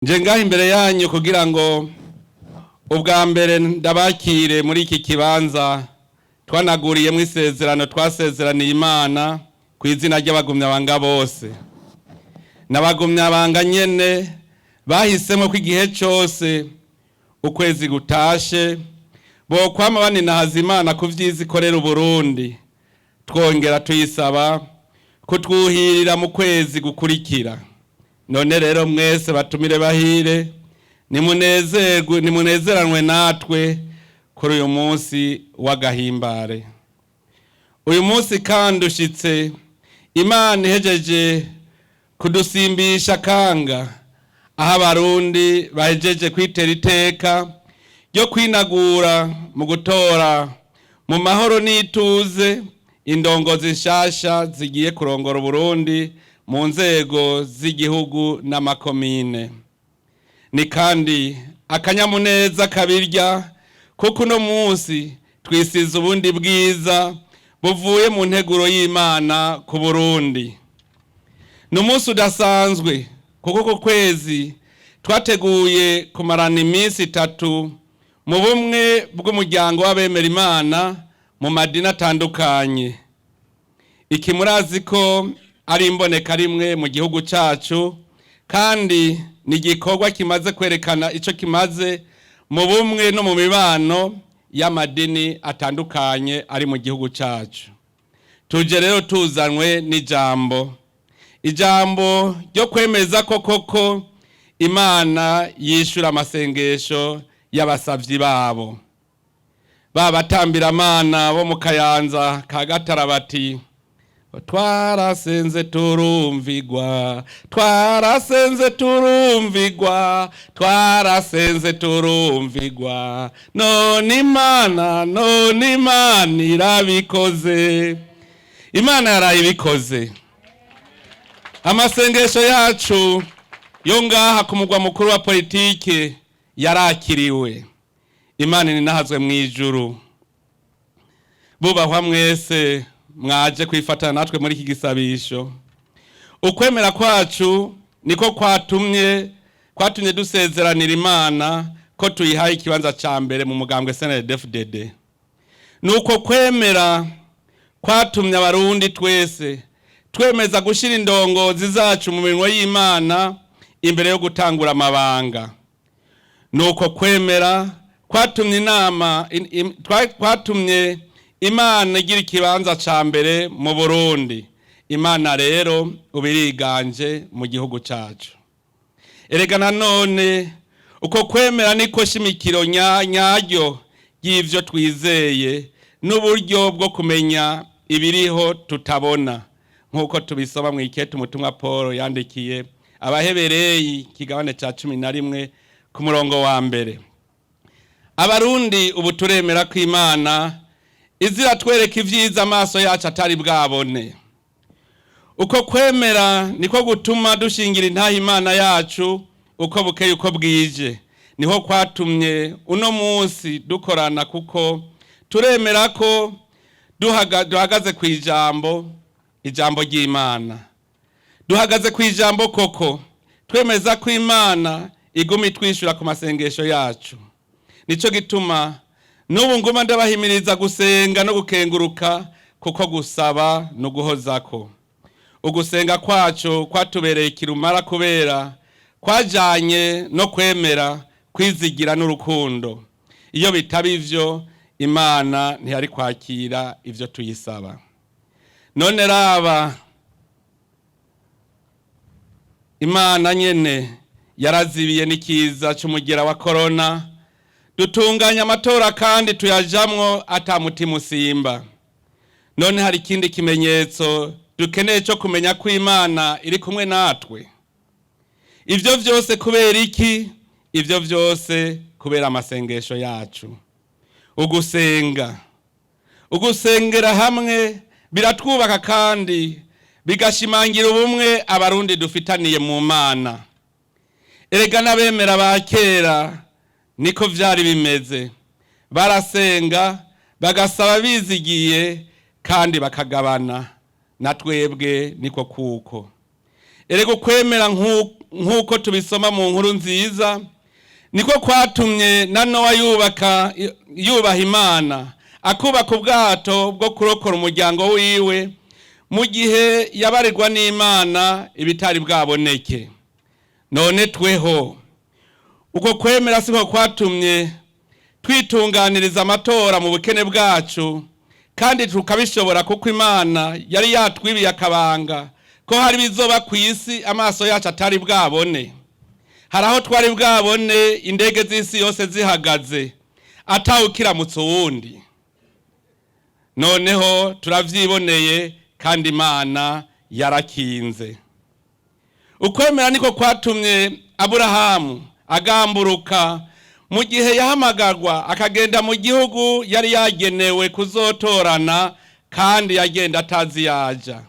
Nje ngaha imbere yanyu kugira ngo ubwa mbere ndabakire muri iki kibanza twanaguriyemo isezerano twasezeraniye Imana ku izina ry'abagumyabanga bose. N'abagumyabanga nyene bahisemo ko igihe cose ukwezi gutashe bokwama baninahaza Imana ku vyiza ikorera Uburundi, twongera tuyisaba kutwuhirira mu kwezi gukurikira. None rero mwese batumire bahire, nimunezerwe, nimunezeranwe natwe kuri uyu munsi w'agahimbare. Uyu munsi kandi ushitse Imana ihejeje kudusimbisha kanga, aho Abarundi bahejeje kwitera iteka ryo kwinagura mu gutora mu mahoro n'ituze indongozi nshasha zigiye kurongora Uburundi mu nzego z'igihugu n'amakomine. Ni kandi akanyamuneza kabirya, kuko uno munsi twisize ubundi bwiza buvuye mu nteguro y'Imana ku Burundi. Ni umunsi udasanzwe kuko ku kwezi twateguye kumarana iminsi 3 mu bumwe bw'umuryango w'abemera Imana mu madini atandukanye. Iki murazi ko ari imboneka rimwe mu gihugu cacu, kandi ni igikorwa kimaze kwerekana ico kimaze mu bumwe no mu mibano y'amadini atandukanye ari mu gihugu cacu. Tuje rero tuzanwe n'ijambo, ijambo ryo kwemeza ko koko Imana yishura amasengesho y'abasavyi babo. Babatambiramana bo mu Kayanza ka Gatarabati: twarasenze turumvigwa, twarasenze turumvigwa, twarasenze turumvigwa, none Imana, none Imana irabikoze. Imana yarayibikoze. Amasengesho yacu yo ngaha ku mugwa mukuru wa politike yarakiriwe. Imana ininahazwe mu ijuru. Bubahwa mwese mwaje kwifatana natwe muri iki gisabisho. Ukwemera kwacu niko kwatumye dusezeranira Imana ko tuyihaye ikibanza ca mbere mu mugambwe CNDD-FDD. Nuko kwemera kwatumye Abarundi twese twemeza gushira indongozi zacu mu minwe y'Imana imbere yo gutangura amabanga. Nuko kwemera kwatumye inama kwatumye Imana igira ikibanza ca mbere mu Burundi. Imana rero ubiriganje mu gihugu cacu. Erega nanone uko kwemera niko shimikiro nyaryo ry'ivyo twizeye n'uburyo bwo kumenya ibiriho tutabona, nk'uko tubisoma mu ikete umutumwa Paul yandikiye Abahebereyi kigabane ca 11 ku murongo wa 1. Abarundi ubu turemera ko Imana izira twereka ivyiza amaso yacu atari bwabone. Uko kwemera niko gutuma dushingira intaha Imana yacu uko bukeye uko bwije. Niho kwatumye uno munsi dukorana, kuko turemera ko duhagaze ku ijambo, ijambo ry'Imana. Duhagaze ku ijambo koko, twemeza ko Imana iguma itwishyura ku masengesho yacu. Nico gituma n'ubu nguma ndabahimiriza gusenga no gukenguruka, kuko gusaba no guhozako. Ugusenga kwacu kwatubereye ikirumara kubera kwajanye no kwemera, kwizigira n'urukundo. Iyo bitaba ivyo, Imana ntiyari kwakira ivyo tuyisaba. None raba, Imana nyene yarazibiye n'ikiza c'umugera wa corona, dutunganya amatora kandi tuyajamwo ata mutima usimba. None hari ikindi kimenyetso dukeneye cyo kumenya ko Imana iri kumwe natwe? Ivyo vyose kubera iki? Ivyo vyose kubera amasengesho yacu. Ugusenga, ugusengera hamwe biratwubaka kandi bigashimangira ubumwe Abarundi dufitaniye mu Mana. Erega n'abemera ba kera niko vyari bimeze, barasenga bagasaba bizigiye kandi bakagabana. Na twebwe niko kuko. Erega ukwemera Nk'uko tubisoma mu nkuru nziza, niko kwatumye na Nowa yubaka, yubaha Imana, akubaka ubwato bwo kurokora umuryango wiwe mu gihe yabarirwa n'Imana ibitari bwaboneke. None tweho, uko kwemera siko kwatumye twitunganiriza amatora mu bukene bwacu, kandi tukabishobora, kuko Imana yari yatwibiye akabanga ko hari bizoba ku isi amaso yacu atari bwabone? Hari aho twari bwabone indege z'isi yose zihagaze, atawukiramutse uwundi? Noneho turavyiboneye, kandi Imana yarakinze. Ukwemera niko kwatumye Aburahamu agamburuka mu gihe yahamagarwa, akagenda mu gihugu yari yagenewe kuzotorana, kandi yagenda atazi yaja.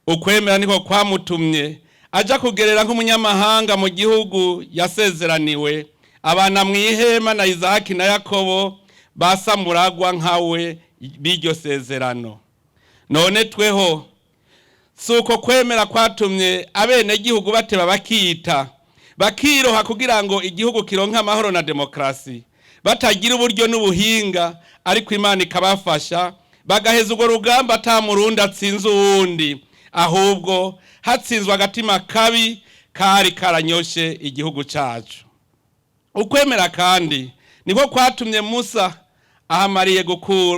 Ukwemera niko kwamutumye aja kugerera nk'umunyamahanga mu gihugu yasezeraniwe, abana mu ihema na Izahaki na Yakobo, basamuragwa nkawe b'iryo sezerano. None tweho, si uko kwemera kwatumye abenegihugu bateba bakita, bakiroha kugira ngo igihugu kironke amahoro na demokarasi, batagira uburyo n'ubuhinga, ariko Imana ikabafasha, bagaheza urwo rugamba ata Murundi atsinze uwundi, ahubwo hatsinzwe agatima kabi kari karanyoshe igihugu cacu? Ukwemera kandi niko kwatumye Musa ahamariye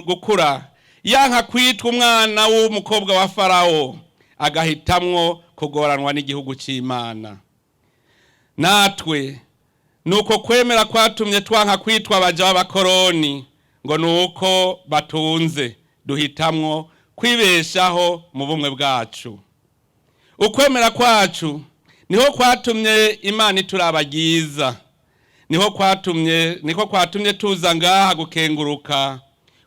gukura yanka kwitwa umwana w'umukobwa wa Farawo, agahitamwo kugoranwa n'igihugu c'Imana. Natwe nuko kwemera kwatumye twanka kwitwa abaja b'abakoroni ngo nuko batunze, duhitamwo kwibeshaho mu bumwe bwacu. Ukwemera kwacu niho kwatumye Imana ituraba ryiza, niho kwatumye, niko kwatumye tuza ngaha gukenguruka,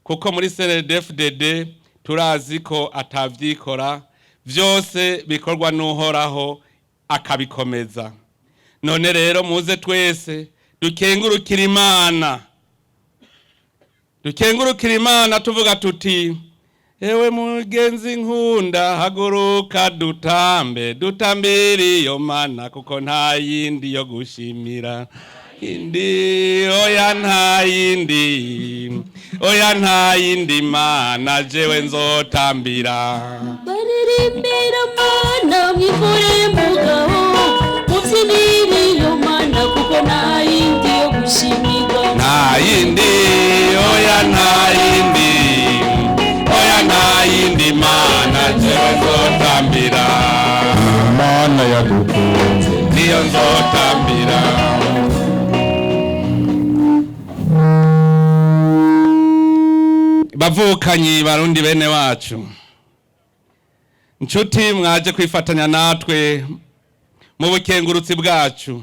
kuko muri CNDD-FDD turazi ko atavyikora, vyose bikorwa n'Uhoraho akabikomeza. None rero muze twese dukengurukira Imana, dukengurukira Imana tuvuga tuti: "Ewe mugenzi nkunda, haguruka dutambe, dutambire iyo Mana, kuko nta yindi yo gushimira indi, oya nta yindi, oya nta yindi Mana jewe nzotambira." Baririmbira Mana mwivure mugabo, mubyinire iyo Mana, kuko nta yindi yo gushimirwa. Nta yindi, oya nta yindi, oya nta yindi Mana jewe nzotambira. Imana yadukunze. Niyo nzotambira. Bavukanyi Barundi bene wacu, nshuti mwaje kwifatanya natwe mu bukengurutsi bwacu,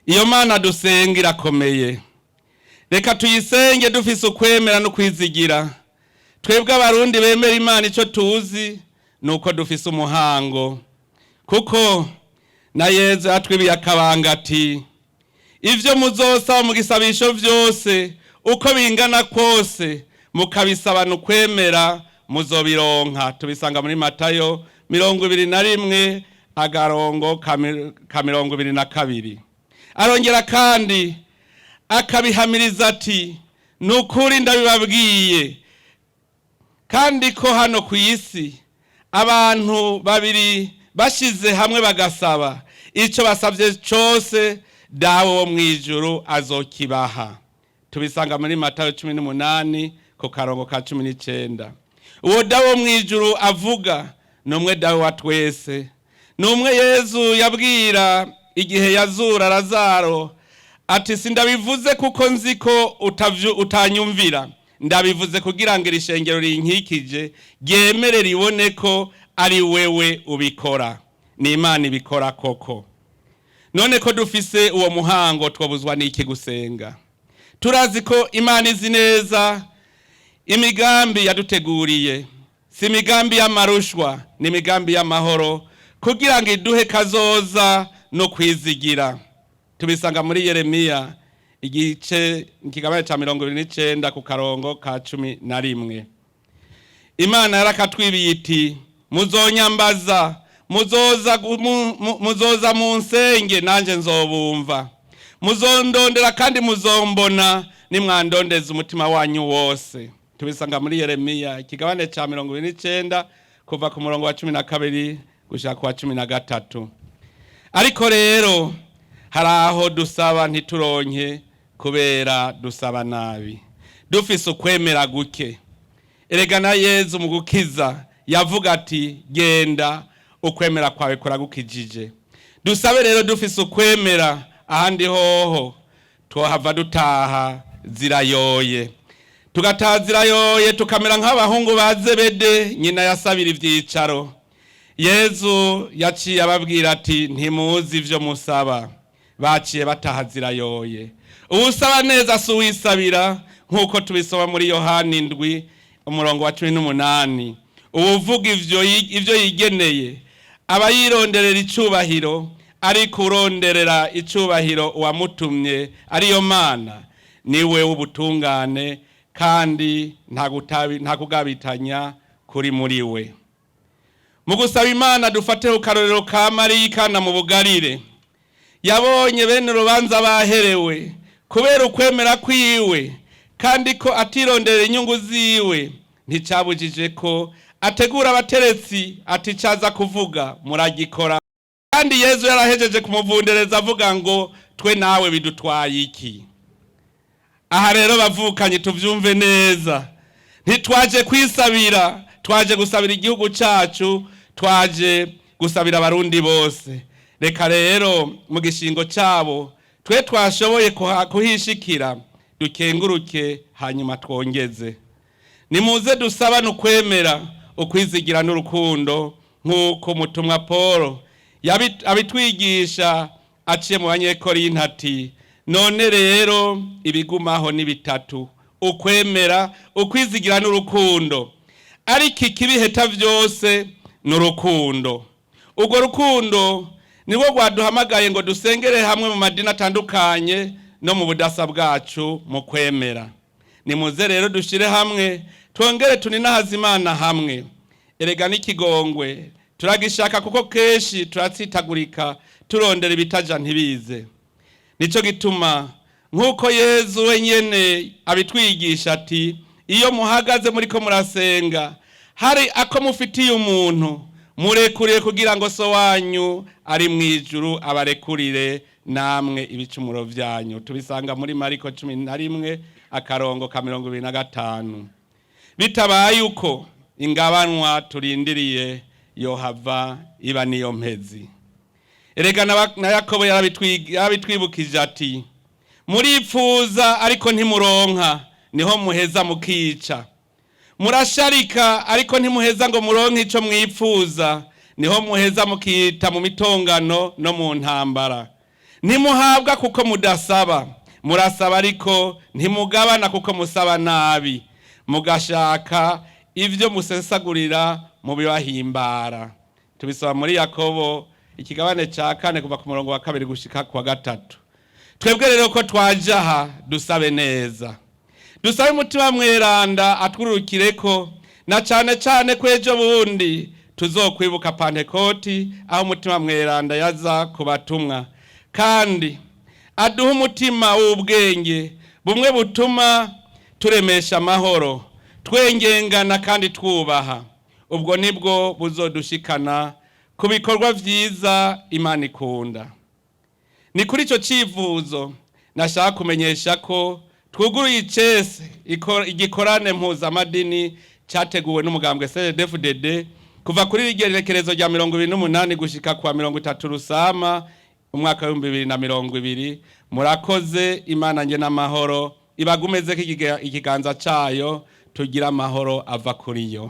iyo Mana dusenga irakomeye. Reka tuyisenge dufise ukwemera no kwizigira. Twebwe Abarundi bemera Imana, icyo tuzi ni uko dufise umuhango, kuko na Yezu yatwibiye akabanga ati: "Ibyo muzosaba mu gisabisho byose, uko bingana kose, mukabisabana ukwemera, muzobironka." Tubisanga muri Matayo 21 agarongo ka 22. Arongera kandi akabihamiriza ati: "Ni ukuri ndabibabwiye kandi ko hano ku isi abantu babiri bashize hamwe bagasaba icyo basabye cyose, Dawe wo mu ijuru azokibaha." Tubisanga muri Matayo 18 ku karongo ka 19. Uwo Dawe wo mu ijuru avuga ni umwe, Dawe wa twese, ni umwe Yezu yabwira igihe yazura Lazaro ati: "Sindabivuze kuko nzi ko utanyumvira, ndabivuze kugira ngo iri shengero rinkikije ryemere ribone ko ari wewe ubikora." Ni Imana ibikora koko. None ko dufise uwo muhango, twabuzwa n'iki gusenga? Turazi ko Imana izi neza imigambi yaduteguriye, si imigambi y'amarushwa, ni imigambi y'amahoro, kugira ngo iduhe kazoza no kwizigira. Tubisanga muri Yeremiya igice ikigabane cya 29 ku karongo ka 11. Imana yarakatwibiye iti: "Muzonyambaza." Muzoza muzoza mu nsenge, nanjye nzobumva. Muzondondera kandi muzombona nimwandondeza umutima wanyu wose. Tubisanga muri Yeremiya ikigabane cya 29, kuva ku murongo wa 12 gushika ku wa 13. Ariko rero hari aho dusaba ntituronke kubera dusaba nabi, dufise ukwemera guke. Erega na Yezu mu gukiza yavuga ati: "Genda, ukwemera kwawe kuragukijije." Dusabe rero dufise ukwemera, ahandi hoho twohava dutaha zirayoye, tugataha zirayoye, tukamera nk'abahungu ba Zebede nyina yasabira ivyicaro. Yezu yaciye ababwira ati: "Ntimuzi ivyo musaba." Baciye bataha zirayoye. Uwusaba neza si uwisabira, nk'uko tubisoma muri Yohani 7, umurongo wa 18: "Uwuvuga ivyo yigeneye aba yironderera icubahiro, ariko uronderera icubahiro uwamutumye, ariyo Mana, niwe w'ubutungane, kandi nta kugabitanya kuri muri we." Mu gusaba Imana, dufate ku karorero ka Mariya ikana mu Bugarire. Yabonye bene urubanza baherewe kubera ukwemera kwiwe, kandi ko atironderera inyungu ziwe. Nticabujije ko ategura abateretsi ati: "Caza kuvuga muragikora." Kandi Yezu yarahejeje kumuvundereza avuga ngo: "Twe nawe bidutwaye iki?" Aha rero, bavukanye, tuvyumve neza: ntitwaje kwisabira, twaje gusabira igihugu cacu, twaje gusabira Abarundi bose. Reka rero mu gishingo cabo twe twashoboye kuhishikira, dukenguruke, hanyuma twongeze. Nimuze dusabane ukwemera, ukwizigira n'urukundo, nk'uko umutumwa Paul abitwigisha aciye mu Banyekorinto ati: "None rero ibigumaho ni bitatu: ukwemera, ukwizigira n'urukundo. Ariko ikibiheta byose ni urukundo." Urwo rukundo nirwo rwaduhamagaye ngo dusengere hamwe mu madini atandukanye no mu budasa bwacu mu kwemera. Nimuze rero dushire hamwe, twongere tuninahaze Imana hamwe. Erega n'ikigongwe turagishaka, kuko kenshi turatsitagurika turondera ibitaja ntibize. Nico gituma, nk'uko Yezu wenyene abitwigisha ati: "Iyo muhagaze muriko murasenga, hari ako mufitiye umuntu, murekuriye, kugira ngo So wanyu ari mu ijuru abarekurire namwe ibicumuro vyanyu." Tubisanga muri Mariko 11, akarongo ka 25. Bitabaye uko, ingabanwa turindiriye yohava iba niyo mpezi. Erega na Yakobo yarabitwibukije ati: "Muripfuza ariko ntimuronka, niho muheza mukica. Murasharika ariko ntimuheza ngo muronke ico mwipfuza, niho muheza mukita mu mitongano no mu ntambara. Ntimuhabwa kuko mudasaba. Murasaba ariko ntimugabana kuko musaba nabi, mugashaka ivyo musesagurira mu bibahimbara." Tubisaba muri Yakobo ikigabane ca 4, kuva ku murongo wa 2 gushika ku wa 3. Twebwe rero ko twaje aha, dusabe neza, dusabe Umutima Mweranda atwurukireko, na cane cane ko ejo bundi tuzokwibuka Pantekoti, aho Umutima Mweranda yaza ku batumwa. Kandi aduha umutima w'ubwenge bumwe butuma turemesha amahoro, twengengana kandi twubaha. Ubwo nibwo buzodushikana ku bikorwa vyiza Imana ikunda. Ni kuri ico civuzo nashaka kumenyesha ko twuguruye icese igikorane mpuzamadini cyateguwe n'umugambwe CNDD-FDD, kuva kuri igerekerezo rya 28 gushika kwa 30 Rusama umwaka w'2020. Murakoze. Imana nge n'amahoro ibagumezeko ikiganza cayo, tugira amahoro ava kuri yo.